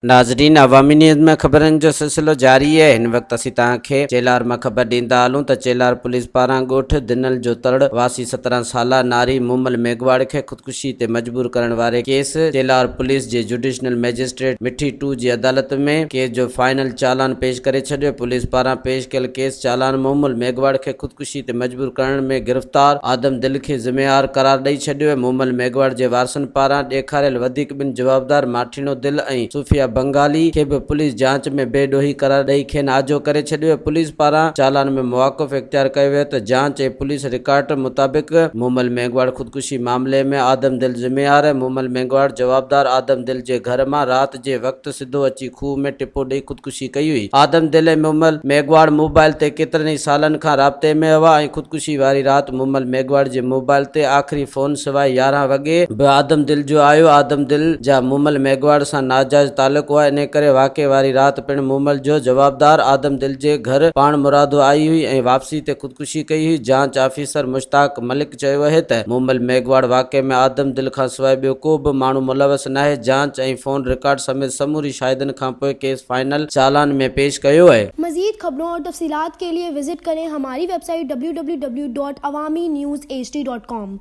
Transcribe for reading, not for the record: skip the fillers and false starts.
ناظرين عوامي نيوز ۾ خبرن جو سلسلو جاري آهي هن وقت اسين توهان کي چيلار مان خبر ڏيندا هلون ته چيلار پوليس پاران ڳوٺ دنل جو ترڙ واسي 17 سالا ناري مومل ميگهواڙ کي خودڪشي تي مجبور ڪرڻ واري ڪيس چيلار پوليس جي جوڊيشنل مئجسٽريٽ مٺي ٽو جي عدالت ۾ ڪيس جو فائنل چالان پيش ڪري ڇڏيو پوليس پاران پيش ڪيل ڪيس چالان مومل ميگهواڙ کي خودڪشي تي مجبور ڪرڻ ۾ گرفتار آدم دل کي ذميوار قرار ڏئي ڇڏيو مومل ميگهواڙ جي وارثن پاران ڏيکاريل وڌيڪ ٻن جوابدار ماٺيڻو دل ۽ صوفيا بنگالي کي به پوليس جاچ ۾ بي ڏوهي قرار ڏئي کين آجو ڪري ڇڏيو پوليس پاران چالان ۾ مواقف اختيار ڪيو ويو ته جاچ ۽ پوليس رڪارڊ مطابق مومل مينگهواڙ خودڪشي معاملي ۾ آدم دل ذميوار ۽ مومل مينگهواڙ جوابدار آدم دل جي گهر مان رات جي وقت سڌو اچي کوهه ۾ ٽپو ڏئي خودڪشي ڪئي هئي. آدم دل ۽ مومل ميگهواڙ موبائل تي ڪيترن ئي سالن کان رابطي ۾ هئا ۽ خودڪشي واري رات مومل ميگهواڙ جي موبائل تي آخري فون سواء 11 وڳي به آدم دل جو آيو. آدم دل جا مومل ميگهواڙ سان ناجائز تعلق هئا انهي ڪري واقعي واري رات پڻ مومل جو جوابدار آدم دل جي گهر پاڻمرادو آئي هئي ۽ واپسي تي خودڪشي ڪئي هئي. جاچ آفيسر مشتاق ملڪ چيو اهي ته مومل ميگهواڙ واقعي ۾ آدم دل کانسواء ٻيو ڪو به ماڻهو ملوث ناهي، جاچ ۽ فون رڪارڊ سميت سموري شاهدين کانپوء ڪيس فائنل چالان ۾ پيش ڪيو اهي. مزيد خبرون اور تفصيلات کے لئے وزٽ ڪرين ھماري web site www.awamiNewsHD.com.